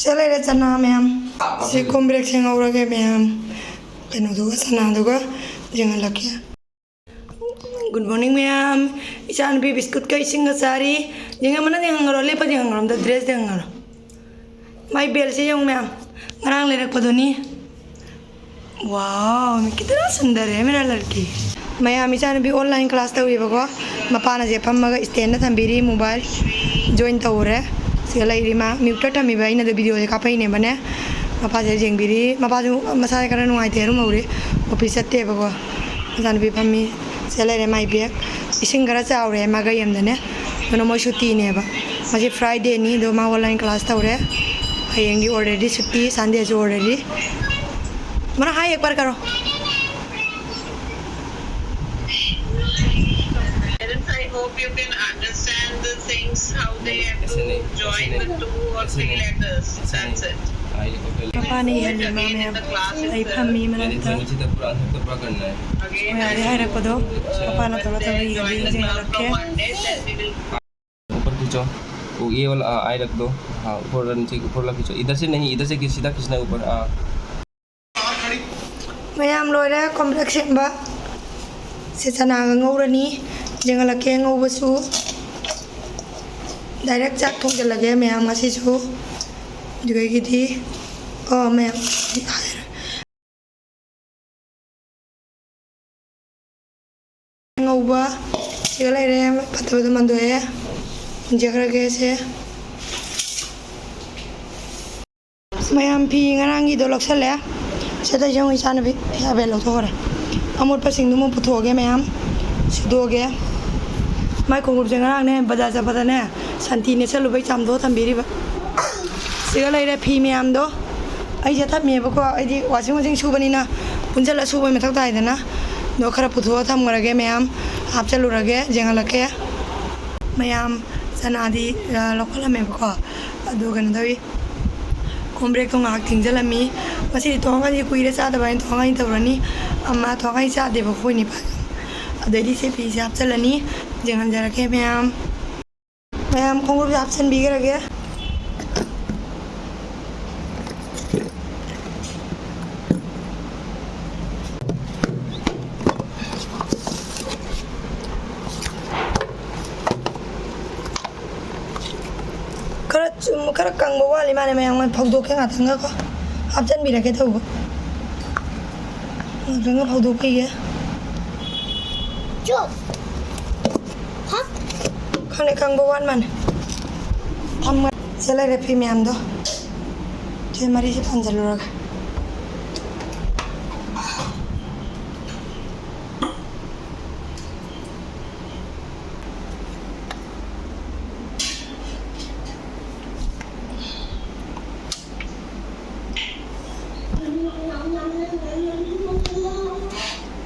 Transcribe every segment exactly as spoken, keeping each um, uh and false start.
ꯁꯤꯗ ꯂꯩꯔꯦ ꯆꯅꯥ ꯃꯌꯥꯝ꯫ ꯁꯤ ꯀꯣꯝꯕ꯭ꯔꯦꯛꯁꯦ ꯉꯧꯔꯒꯦ ꯃꯌꯥꯝ꯫ ꯀꯩꯅꯣꯗꯨꯒ ꯆꯅꯥꯗꯨꯒ ꯌꯦꯡꯍꯜꯂꯛꯀꯦ꯫ Good morning ꯃꯌꯥꯝ꯫ ꯏꯆꯥꯅꯨꯄꯤ ꯕꯤꯁꯀꯨꯠꯀ ꯏꯁꯤꯡꯒ ꯆꯥꯔꯤ꯫ ꯌꯦꯡꯉꯝꯃꯅ ꯌꯦꯡꯍꯜꯂꯣ, ꯂꯦꯞꯄꯗꯤ ꯌꯦꯡꯍꯜꯂꯣ, ꯑꯝꯇ ꯗ꯭ꯔꯦꯁꯇ ꯌꯦꯡꯍꯜꯂꯣ꯫ ꯃꯥꯏ ꯕꯦꯜꯁꯦ ꯌꯦꯡꯉꯨ ꯃꯌꯥꯝ, ꯉꯔꯥꯡ ꯂꯩꯔꯛꯄꯗꯨꯅꯤ꯫ ꯋꯥꯎ, ꯃꯤ ꯀꯤꯇꯅꯥ ꯁꯨꯟꯗꯔ ꯍꯦ ꯃꯦꯔꯥ ꯂꯔꯀꯤ꯫ ꯃꯌꯥꯝ, ꯏꯆꯥꯅꯨꯄꯤ online class ꯇꯧꯔꯤꯕꯀꯣ, ꯃꯄꯥꯅ ꯁꯦ ꯐꯝꯃꯒ standꯗ ꯊꯝꯕꯤꯔꯤ, mobile join ꯇꯧꯔꯦ꯫ ꯁꯤꯗ ꯂꯩꯔꯤ ꯃꯥ, muteꯇ ꯊꯝꯃꯤꯕ, ꯑꯩꯅ ꯑꯗꯨ videoꯁꯦ ꯀꯥꯞꯄꯛꯏꯅꯦꯕꯅꯦ꯫ ꯃꯄꯥꯁꯦ ꯌꯦꯡꯕꯤꯔꯤ, ꯃꯄꯥꯁꯨ ꯃꯁꯥꯁꯦ ꯈꯔ ꯅꯨꯡꯉꯥꯏꯇꯦ, ꯑꯔꯨꯝ ꯍꯧꯔꯤ, office ꯆꯠꯇꯦꯕꯀꯣ꯫ ꯏꯆꯥꯅꯨꯄꯤ ꯐꯝꯃꯤ꯫ ꯁꯤꯗ ꯂꯩꯔꯦ ꯃꯥꯏ bag, ꯏꯁꯤꯡ ꯈꯔ ꯆꯥꯎꯔꯦ ꯃꯥ ꯒꯥꯔꯤ ꯑꯃꯗꯅꯦ꯫ ꯑꯗꯨꯅ ꯃꯣꯏ ꯁꯨꯇꯤꯅꯦꯕ꯫ ꯉꯁꯤ Fridayꯅꯤ, ꯑꯗꯣ ꯃꯥ online class ꯇꯧꯔꯦ꯫ ꯍꯌꯦꯡꯗꯤ already ꯁꯨꯇꯤ, Sundayꯁꯨ already꯫ ꯃꯅꯥ ꯍꯥꯏ ꯑꯦꯛ ꯕꯥꯔ ꯀꯔꯣ꯫ Parents, I hope you can understand the things, how they have to join the two or three letters. That's it. ꯃꯄꯥꯅ ꯏꯍꯜꯂꯤ ꯃꯥ ꯃꯌꯥꯝ꯫ ꯑꯩ ꯐꯝꯃꯤ ꯃꯅꯥꯛꯇ꯫ ꯃꯌꯥꯝꯗꯤ ꯍꯥꯏꯔꯛꯄꯗꯣ ꯃꯄꯥꯅ ꯇꯧꯔ ꯇꯧꯔ ꯏꯍꯜꯂꯤ, ꯌꯦꯡꯍꯜꯂꯛꯀꯦ꯫ ऊपर खींचो। वो ये वाला, आ, आई रख दो। हाँ, ऊपर नीचे, ऊपर वाला खींचो। इधर से नहीं, इधर से खींच, सीधा खींचना है ऊपर। हाँ। ꯃꯌꯥꯝ ꯂꯣꯏꯔꯦ ꯀꯣꯝꯄ꯭ꯔꯦꯛ ꯁꯦꯝꯕ꯫ ꯁꯤ ꯆꯅꯥꯒ ꯉꯧꯔꯅꯤ꯫ ꯌꯦꯡꯍꯜꯂꯛꯀꯦ ꯉꯧꯕꯁꯨ꯫ Direct ꯆꯥꯛ ꯊꯣꯡꯖꯤꯜꯂꯒꯦ ꯃꯌꯥꯝ ꯉꯁꯤꯁꯨ꯫ ꯑꯗꯨꯗꯒꯤꯗꯤ ꯀꯣ ꯃꯌꯥꯝ ꯉꯧꯕ ꯁꯤꯒ ꯂꯩꯔꯦ, ꯐꯠꯇꯕꯗꯣ ꯃꯟꯗꯣꯛꯑꯦ꯫ ꯍꯨꯟꯖꯈ꯭ꯔꯒꯦ ꯁꯦ꯫ ꯃꯌꯥꯝ ꯐꯤ ꯉꯔꯥꯡꯒꯤꯗꯣ ꯂꯧꯁꯜꯂꯦ꯫ ꯁꯤꯗꯩꯁꯦ ꯑꯃꯨꯛ ꯏꯆꯥꯅꯨꯄꯤ ꯐꯤ ꯍꯥꯏꯕ ꯂꯧꯊꯣꯛꯈ꯭ꯔꯦ꯫ ꯑꯃꯣꯠꯄꯁꯤꯡꯗꯨ ꯑꯃꯨꯛ ꯄꯨꯊꯣꯛꯑꯒꯦ ꯃꯌꯥꯝ꯫ ꯁꯨꯗꯣꯛꯑꯒꯦ꯫ ꯃꯥꯏ ꯈꯣꯡꯎꯞꯁꯦ ꯉꯔꯥꯡꯅꯦ ꯕꯖꯥꯔ ꯆꯠꯄꯗꯅꯦ ꯁꯟꯇꯤꯅꯦ ꯆꯠꯂꯨꯕꯩ ꯆꯥꯝꯊꯣꯛꯑ ꯊꯝꯕꯤꯔꯤꯕ꯫ ꯁꯤꯒ ꯂꯩꯔꯦ ꯐꯤ ꯃꯌꯥꯝꯗꯣ꯫ ꯑꯩꯁꯦ ꯊꯝꯃꯦꯕꯀꯣ, ꯑꯩꯗꯤ washing machine ꯁꯨꯕꯅꯤꯅ ꯄꯨꯟꯁꯤꯜꯂ ꯁꯨꯕꯩ ꯃꯊꯧ ꯇꯥꯏꯗꯅ꯫ ꯑꯗꯣ ꯈꯔ ꯄꯨꯊꯣꯛꯑ ꯊꯝꯈ꯭ꯔꯒꯦ ꯃꯌꯥꯝ꯫ ꯍꯥꯞꯆꯜꯂꯨꯔꯒꯦ, ꯌꯦꯡꯍꯜꯂꯛꯀꯦ꯫ ꯃꯌꯥꯝ ꯆꯅꯥꯗꯤ, ꯑ, ꯂꯧꯈꯠꯂꯝꯃꯦꯕꯀꯣ꯫ ꯑꯗꯨ ꯀꯩꯅꯣ ꯇꯧꯏ꯫ ꯀꯣꯝꯕ꯭ꯔꯦꯛꯇꯣ ꯉꯥꯏꯍꯥꯛ ꯊꯦꯡꯖꯤꯜꯂꯝꯃꯤ꯫ ꯉꯁꯤꯗꯤ ꯊꯣꯡ ꯍꯥꯡꯒꯟꯁꯤ ꯀꯨꯏꯔꯦ ꯆꯥꯗꯕ ꯍꯥꯏꯅ ꯊꯣꯡ ꯍꯥꯡꯒꯟ ꯇꯧꯔꯅꯤ꯫ ꯑꯃ ꯊꯣꯡ ꯍꯥꯡꯒꯟ ꯆꯥꯗꯦꯕ ꯑꯩꯈꯣꯏ ꯅꯤꯄꯥ꯫ ꯑꯗꯩꯗꯤ ꯁꯤ ꯐꯤꯁꯦ ꯍꯥꯞꯆꯤꯜꯂꯅꯤ꯫ ꯌꯦꯡꯍꯟꯖꯔꯛꯀꯦ ꯃꯌꯥꯝ꯫ ꯃꯌꯥꯝ ꯈꯣꯡꯎꯞꯁꯦ ꯍꯥꯞꯆꯤꯟꯕꯤꯈ꯭ꯔꯒꯦ꯫ ꯁꯨꯝ ꯈꯔ ꯀꯪꯕ ꯋꯥꯠꯂꯤ ꯃꯥꯅꯦ ꯃꯌꯥꯝ, ꯐꯧꯗꯣꯛꯀꯦ ꯉꯥꯛꯇꯪꯒ ꯀꯣ, ꯍꯥꯞꯆꯤꯟꯕꯤꯔꯒꯦ ꯇꯧꯕ꯫ ꯉꯥꯛꯇꯪꯒ ꯐꯧꯗꯣꯛꯄꯤꯒꯦ꯫ ꯆꯨꯞ꯫ ꯍꯥꯞ꯫ ꯈꯪꯗꯦ, ꯀꯪꯕ ꯋꯥꯠ ꯃꯥꯅꯦ꯫ ꯊꯝꯃ-, ꯁꯤ ꯂꯩꯔꯦ ꯐꯤ ꯃꯌꯥꯝꯗꯣ꯫ ꯁꯤ ꯃꯔꯤꯁꯤ ꯐꯥꯟꯖꯜꯂꯨꯔꯒ꯫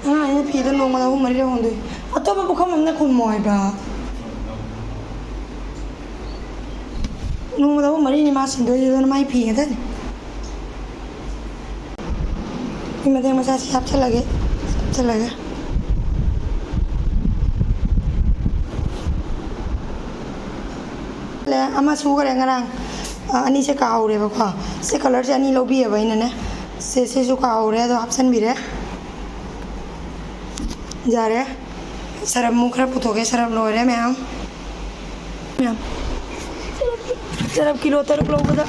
ꯑꯉꯥꯡ ꯑꯩꯅ ꯐꯤꯗꯣ ꯅꯣꯡꯃꯗ ꯑꯍꯨꯝ ꯃꯔꯤꯔꯛ ꯍꯣꯡꯗꯣꯛꯏ꯫ ꯑꯇꯣꯞꯄ ꯄꯨꯈꯝ ꯑꯃꯅ ꯈꯨꯝꯃꯣ ꯍꯥꯏꯕ꯫ ꯅꯣꯡꯃꯗ ꯑꯍꯨꯝ ꯃꯔꯤꯅꯤ ꯃꯥ ꯁꯤꯟꯗꯣꯏꯁꯦ, ꯑꯗꯨꯅ ꯃꯥꯏ ꯐꯤ ꯉꯥꯛꯇꯅꯤ꯫ ꯁꯤ ꯃꯇꯦꯛ ꯃꯆꯥꯁꯤ ꯍꯥꯞꯆꯤꯜꯂꯒꯦ, ꯍꯥꯞꯆꯤꯜꯂꯒꯦ꯫ ꯂꯦ, ꯑꯃ ꯁꯨꯈ꯭ꯔꯦ ꯉꯔꯥꯡ꯫ ꯑ, ꯑꯅꯤꯁꯦ ꯀꯥꯍꯧꯔꯦꯕꯀꯣ꯫ ꯁꯤ ꯀꯂꯔꯁꯦ ꯑꯅꯤ ꯂꯧꯕꯤꯌꯦꯕ ꯑꯩꯅꯅꯦ꯫ ꯁꯦ, ꯁꯤꯁꯨ ꯀꯥꯍꯧꯔꯦ, ꯑꯗꯣ ꯍꯥꯞꯆꯤꯟꯕꯤꯔꯦ꯫ ꯌꯥꯔꯦ꯫ ꯁꯔꯞ ꯑꯃꯨꯛ ꯈꯔ ꯄꯨꯊꯣꯛꯀꯦ꯫ ꯁꯔꯞ ꯂꯣꯏꯔꯦ ꯃꯌꯥꯝ꯫ ꯃꯌꯥꯝ꯫ ꯁꯔꯞ ꯀꯤꯂꯣ ꯇꯔꯨꯛ ꯂꯧꯕꯗ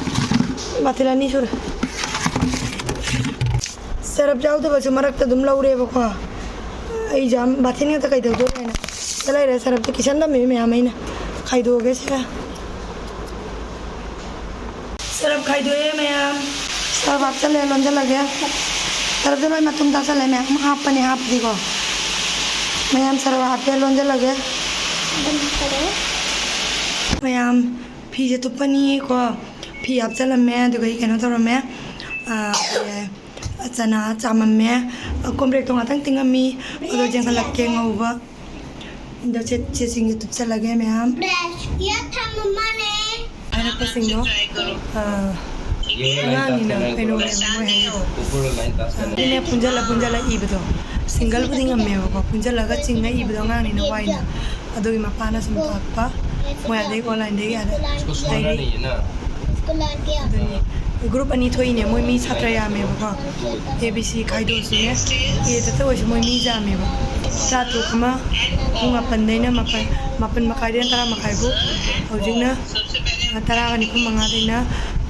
ꯕꯥꯇꯤꯜ ꯑꯅꯤ ꯁꯨꯔꯦ꯫ ꯁꯔꯞ ꯌꯥꯎꯗꯕꯁꯨ ꯃꯔꯛꯇ ꯑꯗꯨꯝ ꯂꯧꯔꯦꯕꯀꯣ꯫ ꯑꯩ ꯌꯥꯝ ꯕꯥꯇꯤꯜ ꯉꯥꯛꯇ ꯀꯩꯗꯧꯗꯣꯏꯅꯣ ꯍꯥꯏꯅ꯫ ꯁꯤꯗ ꯂꯩꯔꯦ, ꯁꯔꯞꯇꯤ ꯀꯤꯁꯟꯗꯝꯃꯤ ꯃꯌꯥꯝ ꯑꯩꯅ꯫ ꯈꯥꯏꯗꯣꯛꯑꯒꯦ ꯁꯤꯗ꯫ ꯁꯔꯞ ꯈꯥꯏꯗꯣꯛꯑꯦ ꯃꯌꯥꯝ꯫ ꯁꯔꯞ ꯍꯥꯞꯆꯜꯂꯦ, ꯂꯣꯟꯖꯜꯂꯒꯦ꯫ ꯁꯔꯞꯁꯦ ꯂꯣꯏ ꯃꯇꯨꯝ ꯇꯥꯁꯜꯂꯦ ꯃꯌꯥꯝ꯫ ꯍꯥꯞꯄꯅꯦ, ꯍꯥꯞꯄꯗꯤꯀꯣ꯫ ꯃꯌꯥꯝ ꯁꯔꯞ ꯍꯥꯞꯄꯦ, ꯂꯣꯟꯖꯜꯂꯒꯦ꯫ ꯃꯌꯥꯝ ꯐꯤꯁꯦ ꯊꯨꯞꯄꯅꯤꯀꯣ꯫ ꯐꯤ ꯍꯥꯞꯆꯜꯂꯝꯃꯦ, ꯑꯗꯨꯒ ꯑꯩ ꯀꯩꯅꯣ ꯇꯧꯔꯝꯃꯦ꯫ ꯑꯥ, ꯆꯅꯥ ꯆꯥꯝꯃꯝꯃꯦ꯫ ꯀꯣꯝꯄ꯭ꯔꯦꯛꯇꯣ ꯉꯥꯛꯇꯪ ꯇꯤꯡꯉꯝꯃꯤ꯫ ꯑꯗꯣ ꯆꯦꯟꯈꯠꯂꯛꯀꯦ ꯉꯧꯕ꯫ ꯑꯗꯣ ꯆꯦ-, ꯆꯦꯁꯤꯡꯁꯦ ꯊꯨꯞꯆꯜꯂꯒꯦ ꯃꯌꯥꯝ꯫ ꯕ꯭ꯔꯁꯀꯤ ꯊꯝꯃꯝꯃꯅꯦ꯫ ꯍꯥꯏꯔꯛꯄꯁꯤꯡꯗꯣ, ꯑ, ꯑꯉꯥꯡꯅꯤꯅ ꯀꯩꯅꯣꯅꯦꯕ ꯃꯣꯏ ꯍꯥꯏꯔꯤꯗꯣ꯫ ꯑ, ꯑꯗꯨꯅꯦ ꯄꯨꯟꯖꯜꯂ ꯄꯨꯟꯖꯜꯂ ꯏꯕꯗꯣ꯫ ꯁꯤꯡꯒꯜꯕꯨꯗꯤ ꯉꯝꯃꯦꯕꯀꯣ, ꯄꯨꯟꯖꯜꯂꯒ ꯆꯤꯡꯉ ꯏꯕꯗꯣ ꯑꯉꯥꯡꯅꯤꯅ ꯋꯥꯏꯅ꯫ ꯑꯗꯨꯒꯤ ꯃꯄꯥꯅ ꯁꯨꯝ ꯇꯥꯛꯄ, ꯃꯣꯏ ꯑꯗꯩ ꯑꯣꯟꯂꯥꯏꯟꯗꯒꯤ ꯑꯗ ꯂꯩꯔꯤ꯫ ꯑꯗꯨꯅꯤ꯫ ꯒ꯭ꯔꯨꯞ ꯑꯅꯤ ꯊꯣꯛꯏꯅꯦ, ꯃꯣꯏ ꯃꯤ ꯁꯥꯇ꯭ꯔ ꯌꯥꯝꯃꯦꯕꯀꯣ꯫ ꯑꯦ ꯕꯤ ꯁꯤ ꯈꯥꯏꯗꯣꯛꯑꯁꯨꯅꯦ, ꯑꯦꯗꯇ ꯑꯣꯏꯔꯁꯨ ꯃꯣꯏ ꯃꯤ ꯌꯥꯝꯃꯦꯕ꯫ ꯇꯔꯥꯇꯔꯨꯛ ꯑꯃ, ꯄꯨꯡ ꯃꯥꯄꯟꯗꯩꯅ ꯃꯥꯄꯟ, ꯃꯥꯄꯟ ꯃꯈꯥꯏꯗꯩꯅ ꯇꯔꯥ ꯃꯈꯥꯏꯕꯨ꯫ ꯍꯧꯖꯤꯛꯅ ꯇꯔꯥꯒ ꯅꯤꯐꯨ ꯃꯉꯥꯗꯩꯅ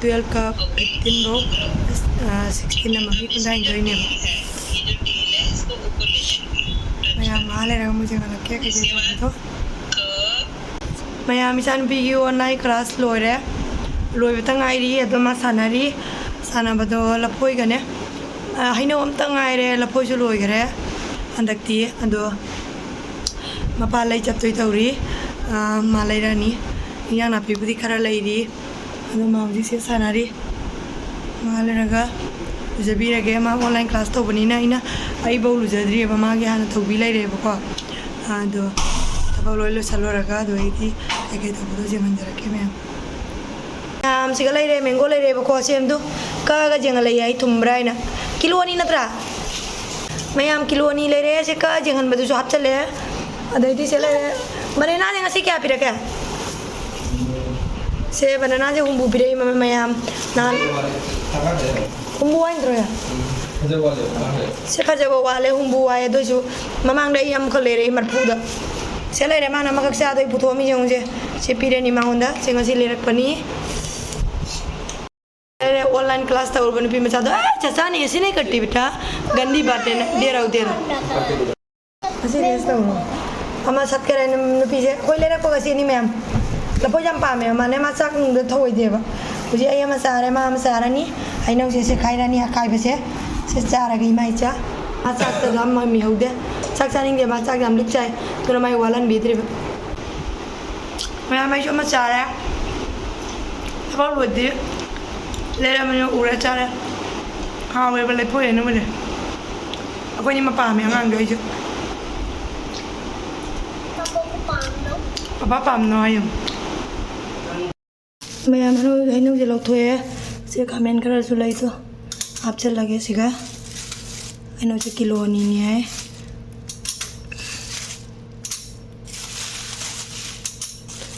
ꯇꯨꯌꯦꯜꯐꯀ ꯐꯤꯐꯇꯤꯟꯐꯧ, ꯁꯤꯛꯁꯇꯤꯟ ꯑꯃ ꯃꯤ ꯀꯨꯟꯊ꯭ꯔꯥꯅꯤꯊꯣꯏꯅꯦꯕ꯫ ꯃꯌꯥꯝ ꯉꯥꯏꯍꯥꯛ ꯂꯩꯔꯒ ꯃꯣꯏꯁꯦ ꯉꯜꯂꯛꯀꯦ ꯀꯩꯀꯩ ꯇꯧꯕꯗꯣ꯫ ꯃꯌꯥꯝ, ꯏꯆꯥꯅꯨꯄꯤꯒꯤ ꯑꯣꯟꯂꯥꯏꯟ ꯀ꯭ꯂꯥꯁ ꯂꯣꯏꯔꯦ꯫ ꯂꯣꯏꯕꯇ ꯉꯥꯏꯔꯤ꯫ ꯑꯗꯣ ꯃꯥ ꯁꯥꯟꯅꯔꯤ꯫ ꯁꯥꯟꯅꯕꯗꯣ ꯂꯐꯣꯏꯒꯅꯦ꯫ ꯑ, ꯍꯩꯅꯧ ꯑꯝꯇ ꯉꯥꯏꯔꯦ꯫ ꯂꯐꯣꯏꯁꯨ ꯂꯣꯏꯈꯔꯦ ꯍꯟꯗꯛꯇꯤ꯫ ꯑꯗꯣ ꯃꯄꯥ ꯂꯩ ꯆꯠꯇꯣꯏ ꯇꯧꯔꯤ꯫ ꯑ, ꯃꯥ ꯂꯩꯔꯛꯑꯅꯤ꯫ ꯏꯟꯖꯥꯡ ꯅꯥꯄꯤꯕꯨꯗꯤ ꯈꯔ ꯂꯩꯔꯤ꯫ ꯑꯗꯣ ꯃꯥ ꯍꯧꯖꯤꯛꯁꯦ ꯁꯥꯟꯅꯔꯤ꯫ ꯉꯥꯏꯍꯥꯛ ꯂꯩꯔꯒ ꯂꯨꯖꯕꯤꯔꯒꯦ꯫ ꯃꯥ ꯑꯣꯟꯂꯥꯏꯟ ꯀ꯭ꯂꯥꯁ ꯇꯧꯕꯅꯤꯅ ꯑꯩꯅ, ꯑꯩꯐꯧ ꯂꯨꯖꯗ꯭ꯔꯤꯑꯕ, ꯃꯥꯒꯤ ꯍꯥꯟꯅ ꯇꯧꯕꯤ ꯂꯩꯔꯦꯕꯀꯣ꯫ ꯑꯗꯣ ꯊꯕꯛ ꯂꯣꯏ ꯂꯣꯏꯁꯜꯂꯨꯔꯒ ꯑꯗꯨꯗꯩꯗꯤ ꯀꯩꯀꯩ ꯇꯧꯕꯗꯣ ꯌꯦꯡꯍꯟꯖꯔꯛꯀꯦ ꯃꯌꯥꯝ꯫ ꯃꯌꯥꯝ, ꯁꯤꯒ ꯂꯩꯔꯦ, ꯃꯦꯡꯒꯣ ꯂꯩꯔꯦꯕꯀꯣ꯫ ꯁꯦꯝꯗꯨ ꯀꯛꯑꯒ ꯌꯦꯡꯍꯜꯂꯛꯑꯦ ꯑꯩ ꯊꯨꯝꯕ꯭ꯔꯥ ꯍꯥꯏꯅ꯫ ꯀꯤꯂꯣ ꯑꯅꯤ ꯅꯠꯇ꯭ꯔꯥ? ꯃꯌꯥꯝ, ꯀꯤꯂꯣ ꯑꯅꯤ ꯂꯩꯔꯦ꯫ ꯁꯤ ꯀꯛꯑ ꯌꯦꯡꯍꯟꯕꯗꯨꯁꯨ ꯍꯥꯞꯆꯜꯂꯦ꯫ ꯑꯗꯩꯗꯤ ꯁꯤ ꯂꯩꯔꯦ꯫ ꯕꯅꯦꯅꯥꯅꯦ ꯉꯁꯤ ꯀꯌꯥ ꯄꯤꯔꯛꯀꯦ? ꯁꯦ, ꯕꯅꯦꯅꯥꯁꯦ ꯍꯨꯝꯐꯨ ꯄꯤꯔꯛꯏ ꯃ-, ꯃꯌꯥꯝ꯫ ꯅꯍꯥꯟ ꯍꯨꯝꯐꯨ ꯍꯥꯏꯗ꯭ꯔꯣ ꯌꯥ? ꯁꯤ ꯐꯖꯕ ꯋꯥꯠꯂꯦ, ꯍꯨꯝꯐꯨ ꯍꯥꯏ꯫ ꯑꯗꯨꯏꯁꯨ ꯃꯃꯥꯡꯗ ꯑꯩ ꯑꯃꯈꯛ ꯂꯩꯔꯛꯏ ꯃꯔꯐꯨꯗ꯫ ꯁꯦ ꯂꯩꯔꯦ, ꯃꯥꯅ ꯑꯃꯈꯛ ꯆꯥꯗꯣꯏ ꯄꯨꯊꯣꯛꯑꯝꯃꯤ ꯌꯦꯡꯉꯨꯁꯦ꯫ ꯁꯤ ꯄꯤꯔꯅꯤ ꯃꯉꯣꯟꯗ꯫ ꯁꯤ ꯉꯁꯤ ꯂꯩꯔꯛꯄꯅꯤ꯫ ꯂꯩꯔꯦ, ꯑꯣꯟꯂꯥꯏꯟ ꯀ꯭ꯂꯥꯁ ꯇꯧꯔꯨꯕ ꯅꯨꯄꯤ ꯃꯆꯥꯗꯣ꯫ "ꯑꯦ, ꯆꯆꯥꯅꯤ, ꯁꯤꯅꯦ ꯀꯠꯇꯤ ꯕꯤꯇꯥ꯫ ꯒꯟꯗꯤ ꯕꯥꯇꯦꯅ, ꯗꯦꯔꯥꯎ, ꯗꯦꯔꯥꯎ꯫ ꯑꯁꯤ ꯔꯦꯁ ꯇꯧꯔꯣ꯫" ꯑꯃ ꯁꯠꯈꯔꯦ ꯅꯨ-, ꯅꯨꯄꯤꯁꯦ꯫ ꯑꯩꯈꯣꯏ ꯂꯩꯔꯛꯄꯒ ꯆꯦꯅꯤ ꯃꯌꯥꯝ꯫ ꯂꯐꯣꯏ ꯌꯥꯝ ꯄꯥꯝꯃꯦ ꯃꯥꯅꯦ, ꯃꯥ ꯆꯥꯛ ꯅꯨꯡꯗ ꯊꯧꯑꯣꯏꯗꯦꯕ꯫ ꯍꯧꯖꯤꯛ ꯑꯩ ꯑꯃ ꯆꯥꯔꯦ, ꯃꯥ ꯑꯃ ꯆꯥꯔꯅꯤ꯫ ꯍꯩꯅꯧꯁꯦ ꯁꯦꯈꯥꯏꯔꯅꯤ, ꯑꯀꯥꯏꯕꯁꯦ꯫ ꯁꯤ ꯆꯥꯔꯒ ꯏꯃꯥ ꯏꯆꯥ꯫ ꯃꯥ ꯆꯥꯛꯇꯁꯨ ꯑꯃ ꯃꯤꯍꯧꯗꯦ꯫ ꯆꯥꯛ ꯆꯥꯅꯤꯡꯗꯦ, ꯃꯥ ꯆꯥꯛ ꯌꯥꯝ ꯂꯤꯛ ꯆꯥꯏ꯫ ꯑꯗꯨꯅ ꯃꯥꯏ ꯋꯥꯠꯍꯟꯕꯤꯗ꯭ꯔꯤꯕ꯫ ꯃꯌꯥꯝ, ꯑꯩꯁꯨ ꯑꯃ ꯆꯥꯔꯦ꯫ ꯊꯕꯛ ꯂꯣꯏꯗ꯭ꯔꯤ꯫ ꯂꯩꯔꯝꯃꯤꯅ ꯎꯔ ꯆꯥꯔꯦ꯫ ꯍꯥꯎꯋꯦꯕ ꯂꯩꯐꯣꯏ ꯍꯩꯅꯧꯁꯦ꯫ ꯑꯩꯈꯣꯏꯅꯤ ꯃꯄꯥꯝꯃꯦ ꯑꯉꯥꯡꯗꯣ ꯑꯩꯁꯨ꯫ ꯄꯄꯥ ꯄꯥꯝꯅꯣ ꯍꯥꯏꯌꯨ꯫ ꯃꯌꯥꯝ, ꯍꯩꯅꯧ, ꯍꯩꯅꯧꯁꯦ ꯂꯧꯊꯣꯛꯑꯦ꯫ ꯁꯤ ꯈꯥꯃꯦꯟ ꯈꯔꯁꯨ ꯂꯩꯗꯣ ꯍꯥꯞꯆꯤꯜꯂꯒꯦ ꯁꯤꯒ꯫ ꯍꯩꯅꯧꯁꯦ ꯀꯤꯂꯣ ꯑꯅꯤꯅꯤ ꯍꯥꯏ꯫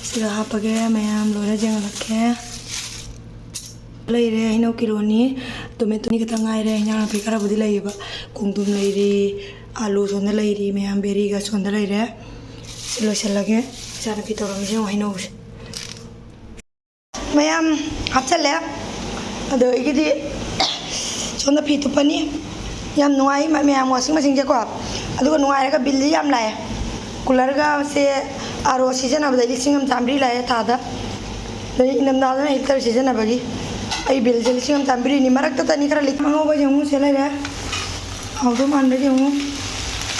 ꯁꯤꯒ ꯍꯥꯞꯄꯒꯦ꯫ ꯃꯌꯥꯝ ꯂꯣꯏꯔ ꯌꯦꯡꯍꯜꯂꯛꯀꯦ꯫ ꯂꯩꯔꯦ ꯍꯩꯅꯧ ꯀꯤꯂꯣꯅꯤ, ꯇꯣꯃꯦꯇꯣꯅꯤ ꯈꯛꯇ ꯉꯥꯏꯔꯦ꯫ ꯍꯤꯟꯖꯥꯡ ꯅꯥꯄꯤ ꯈꯔꯕꯨꯗꯤ ꯂꯩꯌꯦꯕ, ꯈꯣꯡꯗ꯭ꯔꯨꯝ ꯂꯩꯔꯤ, ꯑꯂꯨ ꯁꯣꯝꯗ ꯂꯩꯔꯤ, ꯃꯌꯥꯝ ꯕꯦꯔꯤꯒ ꯁꯣꯝꯗ ꯂꯩꯔꯦ꯫ ꯁꯤ ꯂꯣꯏꯁꯤꯜꯂꯒꯦ꯫ ꯏꯆꯥꯅꯨꯄꯤ ꯇꯧꯔꯝꯃꯤꯁꯦ ꯌꯦꯡꯉꯣ, ꯍꯩꯅꯧꯁꯦ꯫ ꯃꯌꯥꯝ ꯍꯥꯞꯆꯜꯂꯦ꯫ ꯑꯗꯣ ꯑꯩꯒꯤꯗꯤ ꯁꯣꯝꯗ ꯐꯤ ꯊꯨꯞꯄꯅꯤ꯫ ꯌꯥꯝ ꯅꯨꯡꯉꯥꯏ ꯃ-, ꯃꯌꯥꯝ washing machineꯁꯦꯀꯣ꯫ ꯑꯗꯨꯒ ꯅꯨꯡꯉꯥꯏꯔꯒ billꯗꯤ ꯌꯥꯝ ꯂꯥꯛꯑꯦ꯫ Coolerꯒ ꯁꯦ RO ꯁꯤꯖꯤꯟꯅꯕꯗ ꯂꯤꯁꯤꯡ ꯑꯃ ꯆꯥꯝꯃꯔꯤ ꯂꯥꯛꯑꯦ ꯊꯥꯗ꯫ ꯑꯗꯩ ꯏꯪꯊꯝꯊꯥꯗꯅ heater ꯁꯤꯖꯤꯟꯅꯕꯒꯤ ꯑꯩ billꯁꯦ ꯂꯤꯁꯤꯡ ꯑꯃ ꯆꯥꯝꯃꯔꯤꯅꯤ꯫ ꯃꯔꯛꯇꯇꯅꯤ ꯈꯔ ꯂꯤꯛ ꯑꯉꯧꯕꯁꯦ ꯑꯃꯨꯛ ꯁꯦ ꯂꯩꯔꯦ꯫ ꯍꯥꯎꯗꯧ ꯃꯥꯟꯕꯒꯤ ꯑꯃꯨꯛ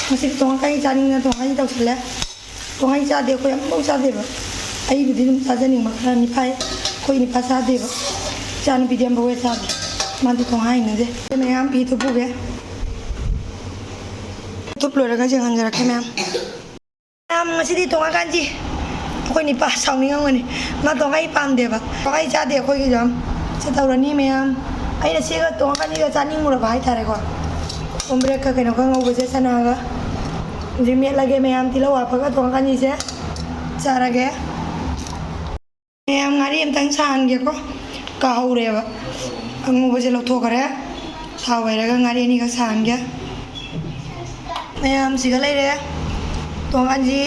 ꯉꯁꯤꯗꯤ ꯇꯣꯡꯉꯥꯏ ꯆꯥꯅꯤꯡꯗꯅ ꯇꯣꯡꯉꯥꯏ ꯇꯧꯁꯜꯂꯦ꯫ ꯇꯣꯡꯉꯥꯏ ꯆꯥꯗꯦ, ꯑꯩꯈꯣꯏ ꯑꯃꯐꯥꯎ ꯆꯥꯗꯦꯕ꯫ ꯑꯩꯕꯨꯗꯤ ꯑꯗꯨꯝ ꯆꯥꯖꯅꯤꯡꯕ ꯈꯔꯅꯤ ꯐꯥꯏ, ꯑꯩꯈꯣꯏ ꯅꯤꯄꯥ ꯆꯥꯗꯦꯕ꯫ ꯏꯆꯥꯅꯨꯄꯤꯗꯤ ꯑꯃꯐꯥꯎ ꯍꯦꯛ ꯆꯥꯗꯦ, ꯃꯥꯗꯤ ꯇꯣꯡꯉꯥꯏ ꯍꯩꯅꯗꯦ꯫ ꯃꯌꯥꯝ ꯐꯤ ꯊꯨꯞꯄꯨꯒꯦ꯫ ꯊꯨꯞ ꯂꯣꯏꯔꯒ ꯌꯦꯡꯍꯟꯖꯔꯛꯀꯦ ꯃꯌꯥꯝ꯫ ꯃꯌꯥꯝ ꯉꯁꯤꯗꯤ ꯇꯣꯡꯉꯥꯏ ꯀꯥꯟꯁꯤ ꯑꯩꯈꯣꯏ ꯅꯤꯄꯥ ꯁꯥꯎꯅꯤꯡꯉꯝꯒꯅꯤ, ꯃꯥ ꯇꯣꯡꯉꯥꯏ ꯄꯥꯝꯗꯦꯕ꯫ ꯇꯣꯡꯉꯥꯏ ꯆꯥꯗꯦ ꯑꯩꯈꯣꯏꯒꯤꯁꯨ ꯌꯥꯝ꯫ ꯁꯤ ꯇꯧꯔꯅꯤ ꯃꯌꯥꯝ꯫ ꯑꯩꯅ ꯁꯤꯒ ꯇꯣꯡꯉꯥꯏ ꯀꯥꯟꯁꯤꯒ ꯆꯥꯅꯤꯡꯉꯨꯔꯕ ꯍꯥꯏꯇꯥꯔꯦꯀꯣ꯫ ꯀꯣꯝꯕ꯭ꯔꯦꯛꯀ ꯀꯩꯅꯣꯒ ꯉꯧꯕꯁꯦ ꯆꯅꯥꯒ꯫ ꯍꯧꯖꯤꯛ ꯃꯦꯠꯂꯒꯦ ꯃꯌꯥꯝ, ꯇꯤꯜꯍꯧ ꯍꯥꯞꯄꯒ ꯇꯣꯡꯉꯥꯏ ꯀꯥꯟꯁꯤꯁꯦ ꯆꯥꯔꯒꯦ꯫ ꯃꯌꯥꯝ ꯉꯥꯔꯤ ꯑꯝꯇꯪ ꯁꯥꯍꯟꯒꯦꯀꯣ, ꯀꯥꯍꯧꯔꯦꯕ꯫ ꯑꯉꯧꯕꯁꯦ ꯂꯧꯊꯣꯛꯈ꯭ꯔꯦ꯫ ꯊꯥꯎ ꯍꯩꯔꯒ ꯉꯥꯔꯤ ꯑꯅꯤꯈꯛ ꯁꯥꯍꯟꯒꯦ꯫ ꯃꯌꯥꯝ ꯁꯤꯒ ꯂꯩꯔꯦ꯫ ꯇꯣꯡꯉꯥꯟꯁꯤ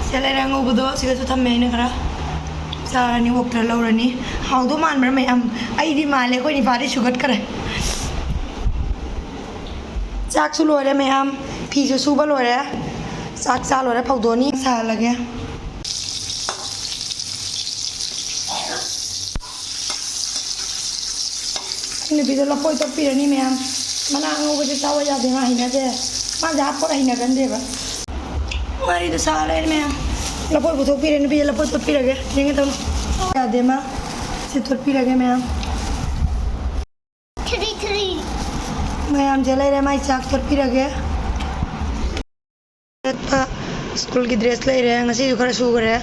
ꯁꯤꯗ ꯂꯩꯔꯦ, ꯑꯉꯧꯕꯗꯣ ꯁꯤꯒꯁꯨ ꯊꯝꯃꯦ ꯑꯩꯅ ꯈꯔ꯫ ꯆꯥꯔꯅꯤ, ꯑꯣꯛꯇ꯭ꯔ ꯂꯧꯔꯅꯤ꯫ ꯍꯥꯎꯗꯧ ꯃꯥꯟꯕ꯭ꯔꯥ ꯃꯌꯥꯝ? ꯑꯩꯗꯤ ꯃꯥꯜꯂꯦ, ꯑꯩꯈꯣꯏ ꯅꯤꯄꯥꯗꯤ ꯁꯨꯒꯠꯈ꯭ꯔꯦ꯫ ꯆꯥꯛꯁꯨ ꯂꯣꯏꯔꯦ ꯃꯌꯥꯝ, ꯐꯤꯁꯨ ꯁꯨꯕ ꯂꯣꯏꯔꯦ꯫ ꯆꯥꯛ ꯆꯥ ꯂꯣꯏꯔꯦ, ꯐꯧꯗꯣꯛꯑꯅꯤ꯫ ꯁꯥꯍꯜꯂꯒꯦ꯫ ꯁꯤ ꯅꯨꯄꯤꯗꯣ ꯂꯐꯣꯏ ꯇꯣꯠꯄꯤꯔꯅꯤ ꯃꯌꯥꯝ꯫ ꯃꯅꯥ ꯑꯉꯧꯕꯁꯦ ꯆꯥꯎ ꯌꯥꯗꯦ, ꯃꯥ ꯍꯩꯅꯗꯦ꯫ ꯃꯥꯁꯦ ꯍꯥꯞꯄꯒ ꯍꯩꯅꯒꯟꯗꯦꯕ꯫ ꯉꯥꯔꯤꯗꯣ ꯁꯥ ꯂꯩꯔꯦ ꯃꯌꯥꯝ꯫ ꯂꯐꯣꯏ ꯄꯨꯊꯣꯛꯄꯤꯔꯦ ꯅꯨꯄꯤꯁꯦ, ꯂꯐꯣꯏ ꯇꯣꯠꯄꯤꯔꯒꯦ꯫ ꯌꯦꯡꯒꯦ ꯇꯧꯅꯤ꯫ ꯌꯥꯗꯦ ꯃꯥ꯫ ꯁꯤ ꯇꯣꯠꯄꯤꯔꯒꯦ ꯃꯌꯥꯝ꯫ Three three. ꯃꯌꯥꯝꯁꯦ ꯂꯩꯔꯦ, ꯃꯥꯏ ꯆꯥꯛ ꯇꯣꯠꯄꯤꯔꯒꯦ꯫ ꯆꯠꯄ ꯁ꯭ꯀꯨꯜꯒꯤ dress ꯂꯩꯔꯦ, ꯉꯁꯤꯁꯨ ꯈꯔ ꯁꯨꯈ꯭ꯔꯦ꯫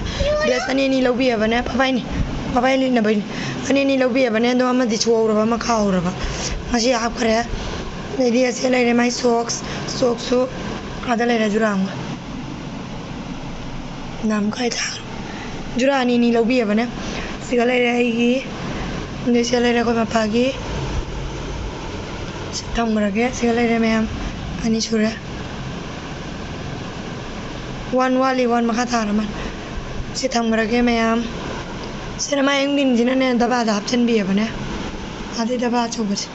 Dress ꯑꯅꯤ ꯑꯅꯤ ꯂꯧꯕꯤꯔꯕꯅꯦ, ꯄꯥꯄꯥꯏꯅꯤ, ꯄꯥꯄꯥꯏ ꯂꯤꯠꯅꯕꯩꯅꯤ꯫ ꯑꯅꯤ ꯑꯅꯤ ꯂꯧꯕꯤꯔꯕꯅꯦ, ꯑꯗꯣ ꯑꯃꯗꯤ ꯁꯨꯍꯧꯔꯕ, ꯑꯃ ꯀꯥꯍꯧꯔꯕ꯫ ꯉꯁꯤ ꯍꯥꯞꯈ꯭ꯔꯦ꯫ ꯑꯗꯩꯗꯤ ꯑꯁꯤ ꯂꯩꯔꯦ, ꯃꯥꯏ socks, socksꯁꯨ ꯑꯥꯗ ꯂꯩꯔꯦ, ꯖꯨꯔꯥ ꯑꯃꯒ꯫ ꯅꯍꯥꯟꯃꯨꯛ ꯀꯥꯏ ꯊꯥꯈ꯭ꯔꯕ? ꯖꯨꯔꯥ ꯑꯅꯤ ꯑꯅꯤ ꯂꯧꯕꯤꯔꯕꯅꯦ꯫ ꯁꯤꯒ ꯂꯩꯔꯦ ꯑꯩꯒꯤ, ꯑꯗꯩ ꯁꯤꯗ ꯂꯩꯔꯦ ꯑꯩꯈꯣꯏ ꯃꯄꯥꯒꯤ꯫ ꯁꯤ ꯊꯝꯈ꯭ꯔꯒꯦ꯫ ꯁꯤꯒ ꯂꯩꯔꯦ ꯃꯌꯥꯝ, ꯑꯅꯤ ꯁꯨꯔꯦ꯫ One ꯋꯥꯠꯂꯤ, one ꯃꯈꯥ ꯇꯥꯔ ꯃꯥꯜꯂꯦ꯫ ꯁꯤ ꯊꯝꯈ꯭ꯔꯒꯦ ꯃꯌꯥꯝ꯫ ꯁꯤꯅ ꯃꯥꯏ ꯑꯪꯗꯤꯟꯁꯤꯅꯅꯦ ꯗꯕꯥꯗ ꯍꯥꯞꯆꯤꯟꯕꯤꯑꯕꯅꯦ꯫ ꯑꯗꯩ ꯗꯕꯥ ꯑꯆꯧꯕꯁꯦ꯫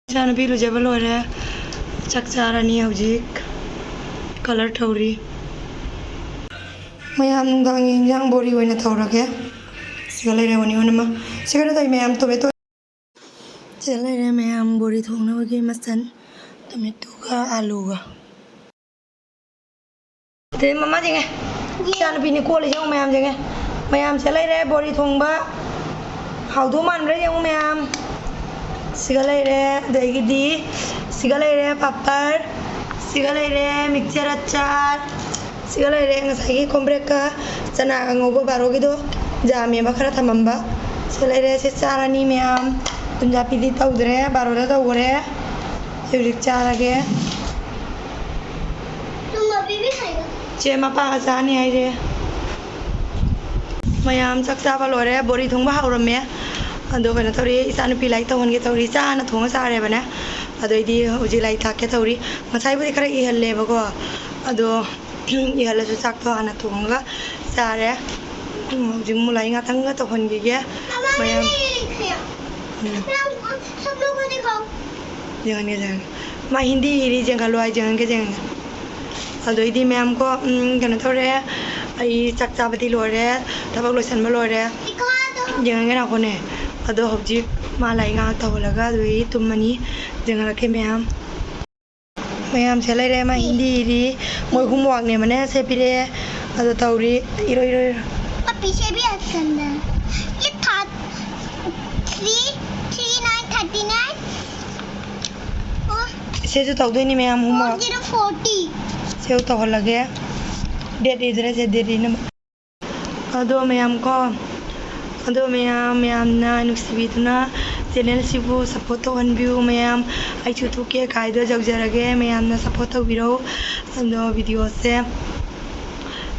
ꯏꯆꯥꯅꯨꯄꯤ ꯂꯨꯖꯕ ꯂꯣꯏꯔꯦ꯫ ꯆꯥꯛ ꯆꯥꯔꯅꯤ ꯍꯧꯖꯤꯛ꯫ ꯀꯂꯔ ꯇꯧꯔꯤ꯫ ꯃꯌꯥꯝ ꯅꯨꯡꯗꯥꯡꯒꯤ ꯏꯟꯖꯥꯡ ꯕꯣꯔꯤ ꯑꯣꯏꯅ ꯇꯧꯔꯒꯦ꯫ ꯁꯤꯒ ꯂꯩꯔꯦ ꯑꯣꯅꯤꯌꯟ ꯑꯃ꯫ ꯁꯤꯒ ꯅꯠꯇꯦ ꯃꯌꯥꯝ, ꯇꯣꯃꯦꯇꯣ꯫ ꯁꯤꯗ ꯂꯩꯔꯦ ꯃꯌꯥꯝ ꯕꯣꯔꯤ ꯊꯣꯡꯅꯕꯒꯤ ꯃꯆꯜ, ꯇꯣꯃꯦꯇꯣꯒ ꯑꯥꯂꯨꯒ꯫ ꯑꯗꯩ ꯃꯃꯥ ꯌꯦꯡꯉꯦ, ꯏꯆꯥꯅꯨꯄꯤꯅꯤ ꯀꯣꯜꯂꯤꯁꯦ ꯌꯦꯡꯉꯨ ꯃꯌꯥꯝ, ꯌꯦꯡꯉꯦ꯫ ꯃꯌꯥꯝ ꯁꯤꯗ ꯂꯩꯔꯦ ꯕꯣꯔꯤ ꯊꯣꯡꯕ꯫ ꯍꯥꯎꯗꯧ ꯃꯥꯟꯕ꯭ꯔꯥ ꯌꯦꯡꯉꯨ ꯃꯌꯥꯝ꯫ ꯁꯤꯒ ꯂꯩꯔꯦ, ꯑꯗꯒꯤꯗꯤ ꯁꯤꯒ ꯂꯩꯔꯦ ꯄꯥꯄꯔ, ꯁꯤꯒ ꯂꯩꯔꯦ ꯃꯤꯛꯆꯔ ꯑꯆꯥꯔ, ꯁꯤꯒ ꯂꯩꯔꯦ ꯉꯁꯥꯏꯒꯤ ꯀꯣꯝꯄ꯭ꯔꯦꯛꯀ ꯆꯅꯥꯒ ꯉꯧꯕ ꯕꯥꯔꯣꯒꯤꯗꯣ, ꯖꯥꯝ ꯃꯦꯠꯄ ꯈꯔ ꯊꯝꯃꯝꯕ꯫ ꯁꯤꯒ ꯂꯩꯔꯦ, ꯁꯤ ꯆꯥꯔꯅꯤ ꯃꯌꯥꯝ꯫ ꯇꯨꯝꯖꯥꯄꯤꯗꯤ ꯇꯧꯗ꯭ꯔꯦ, ꯕꯥꯔꯣꯗ ꯇꯧꯈ꯭ꯔꯦ꯫ ꯍꯧꯖꯤꯛ ꯆꯥꯔꯒꯦ꯫ ꯆꯦ ꯃꯄꯥꯒ ꯆꯥꯅꯤ ꯍꯥꯏꯔꯦ꯫ ꯃꯌꯥꯝ ꯆꯥꯛ ꯆꯥꯕ ꯂꯣꯏꯔꯦ, ꯕꯣꯔꯤ ꯊꯣꯡꯕ ꯍꯧꯔꯝꯃꯦ꯫ ꯑꯗꯣ ꯀꯩꯅꯣ ꯇꯧꯔꯤ, ꯏꯆꯥꯅꯨꯄꯤ ꯂꯥꯏꯔꯤꯛ ꯇꯧꯍꯟꯒꯦ ꯇꯧꯔꯤ, ꯆꯥ ꯍꯥꯟꯅ ꯊꯣꯡꯉ ꯆꯥꯔꯦꯕꯅꯦ꯫ ꯑꯗꯩꯗꯤ ꯍꯧꯖꯤꯛ ꯂꯥꯏꯔꯤꯛ ꯇꯥꯛꯀꯦ ꯇꯧꯔꯤ꯫ ꯉꯁꯥꯏꯕꯨꯗꯤ ꯈꯔ ꯏꯍꯜꯂꯦꯕꯀꯣ, ꯑꯗꯣ ꯏꯍꯜꯂꯁꯨ ꯆꯥꯛꯇꯣ ꯍꯥꯟꯅ ꯊꯣꯡꯉꯒ ꯆꯥꯔꯦ꯫ ꯎꯝ, ꯍꯧꯖꯤꯛ ꯑꯃꯨꯛ ꯂꯥꯏꯔꯤꯛ ꯉꯥꯛꯇꯪꯒ ꯇꯧꯍꯟꯈꯤꯒꯦ꯫ ꯃꯌꯥꯝ, ꯎꯝ꯫ ꯌꯦꯡꯍꯟꯒꯦ, ꯌꯦꯡꯍꯟꯒꯦ꯫ ꯃꯥ ꯍꯤꯟꯗꯤ ꯏꯔꯤ, ꯌꯦꯡꯍꯜꯂꯣ ꯍꯥꯏ, ꯌꯦꯡꯍꯟꯒꯦ, ꯌꯦꯡꯍꯟꯒꯦ꯫ ꯑꯗꯩꯗꯤ ꯃꯌꯥꯝ ꯀꯣ, ꯎꯝ, ꯀꯩꯅꯣ ꯇꯧꯔꯦ, ꯑꯩ ꯆꯥꯛ ꯆꯥꯕꯗꯤ ꯂꯣꯏꯔꯦ, ꯊꯕꯛ ꯂꯣꯏꯁꯟꯕ ꯂꯣꯏꯔꯦ꯫ ꯌꯦꯡꯍꯟꯒꯦ ꯉꯥꯏꯈꯣꯅꯦ꯫ ꯑꯗꯣ ꯍꯧꯖꯤꯛ ꯃꯥ ꯂꯥꯏꯔꯤꯛ ꯉꯥꯏꯍꯥꯛ ꯇꯧꯍꯜꯂꯒ ꯑꯗꯨꯗꯒꯤ ꯇꯨꯝꯃꯅꯤ꯫ ꯌꯦꯡꯍꯜꯂꯛꯀꯦ ꯃꯌꯥꯝ꯫ ꯃꯌꯥꯝꯁꯦ ꯂꯩꯔꯦ, ꯃꯥ ꯍꯤꯟꯗꯤ ꯏꯔꯤ, ꯃꯣꯏ ꯍꯣꯝꯋꯥꯛꯅꯦꯕꯅꯦ, ꯁꯦ ꯄꯤꯔꯛꯑꯦ꯫ ꯑꯗꯣ ꯇꯧꯔꯤ, ꯏꯔꯣ, ꯏꯔꯣ, ꯏꯔꯣ꯫ और पीछे भी ऐसा करना है। ये था three, three nine thirty nine. और ꯁꯦꯁꯨ ꯇꯧꯗꯣꯏꯅꯤ ꯃꯌꯥꯝ ꯍꯣꯝꯋꯥꯛ꯫ Four zero forty. ꯁꯦꯁꯨ ꯇꯧꯍꯜꯂꯒꯦ꯫ ꯗꯦꯠ ꯏꯗ꯭ꯔꯦ, ꯁꯦ ꯗꯦꯠ ꯏꯅꯕ꯫ ꯑꯗꯣ ꯃꯌꯥꯝ ꯀꯣ, ꯑꯗꯣ ꯃꯌꯥꯝ, ꯃꯌꯥꯝꯅ ꯅꯨꯡꯁꯤꯕꯤꯗꯨꯅ ꯆꯦꯅꯦꯜꯁꯤꯕꯨ ꯁꯞꯄꯣꯔꯠ ꯇꯧꯍꯟꯕꯤꯌꯨ ꯃꯌꯥꯝ꯫ ꯑꯩꯁꯨ ꯊꯣꯛꯀꯦ ꯀꯥꯏꯗꯣ ꯌꯧꯖꯔꯒꯦ, ꯃꯌꯥꯝꯅ ꯁꯞꯄꯣꯔꯠ ꯇꯧꯕꯤꯔꯧ꯫ ꯑꯗꯣ ꯚꯤꯗꯤꯑꯣꯁꯦ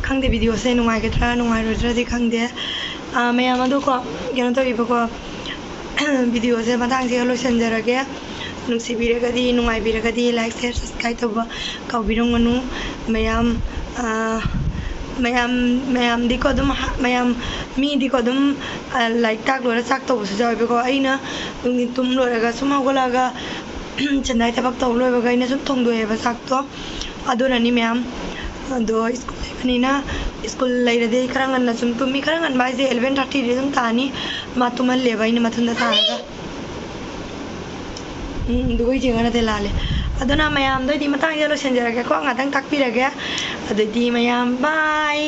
ꯈꯪꯗꯦ, ꯚꯤꯗꯤꯑꯣꯁꯦ ꯅꯨꯡꯉꯥꯏꯒꯗ꯭ꯔꯥ ꯅꯨꯡꯉꯥꯏꯔꯣꯏꯗ꯭ꯔꯥꯗꯤ ꯈꯪꯗꯦ꯫ ꯑꯥ, ꯃꯌꯥꯝ ꯑꯗꯣ ꯀꯣ, ꯀꯩꯅꯣ ꯇꯧꯔꯤꯕꯀꯣ, ꯚꯤꯗꯤꯑꯣꯁꯦ ꯃꯇꯥꯡꯁꯤꯒ ꯂꯣꯏꯁꯤꯟꯖꯔꯒꯦ꯫ ꯅꯨꯡꯁꯤꯕꯤꯔꯒꯗꯤ, ꯅꯨꯡꯉꯥꯏꯕꯤꯔꯒꯗꯤ like, share, subscribe ꯇꯧꯕ ꯀꯥꯎꯕꯤꯔꯝꯒꯅꯨ ꯃꯌꯥꯝ꯫ ꯑꯥ, ꯃꯌꯥꯝ ꯃꯌꯥꯝꯗꯤꯀꯣ ꯑꯗꯨꯝ ꯍ- ꯃꯌꯥꯝ ꯃꯤꯗꯤꯀꯣ ꯑꯗꯨꯝ, ꯑ, ꯂꯥꯏꯔꯤꯛ ꯇꯥꯛ ꯂꯣꯏꯔ ꯆꯥꯛ ꯇꯧꯕꯁꯨ ꯌꯥꯎꯋꯦꯕꯀꯣ꯫ ꯑꯩꯅ ꯅꯨꯡꯊꯤꯟ ꯇꯨꯝ ꯂꯣꯏꯔꯒ ꯁꯨꯝ ꯍꯧꯒꯠꯂꯛꯑꯒ ꯆꯦꯟꯅꯥꯏ ꯊꯕꯛ ꯇꯧ ꯂꯣꯏꯕꯒ ꯑꯩꯅ ꯁꯨꯝ ꯊꯣꯡꯗꯣꯛꯑꯦꯕ ꯆꯥꯛꯇꯣ꯫ ꯑꯗꯨꯅꯅꯤ ꯃꯌꯥꯝ꯫ ꯑꯗꯣ ꯁ꯭ꯀꯨꯜ ꯂꯩꯕꯅꯤꯅ, ꯁ꯭ꯀꯨꯜ ꯂꯩꯔꯗꯤ ꯑꯩ ꯈꯔ ꯉꯟꯅ ꯁꯨꯝ ꯇꯨꯝꯃꯤ꯫ ꯈꯔ ꯉꯟꯕ ꯍꯥꯏꯁꯦ eleven thirtyꯗꯤ ꯑꯗꯨꯝ ꯇꯥꯅꯤ꯫ ꯃꯥ ꯇꯨꯝꯍꯜꯂꯦꯕ ꯑꯩꯅ ꯃꯊꯨꯟꯗ ꯊꯥꯔꯒ꯫ ꯎꯝ, ꯑꯗꯨꯒ ꯌꯦꯡꯉ ꯅꯠꯇꯦ, ꯂꯥꯜꯂꯦ꯫ ꯑꯗꯨꯅ ꯃꯌꯥꯝꯗꯣ ꯑꯩꯗꯤ ꯃꯇꯥꯡꯁꯤꯗ ꯂꯣꯏꯁꯤꯟꯖꯔꯒꯦꯀꯣ, ꯉꯥꯛꯇꯪ ꯇꯥꯛꯄꯤꯔꯒꯦ꯫ ꯑꯗꯨꯗꯤ ꯃꯌꯥꯝ, bye꯫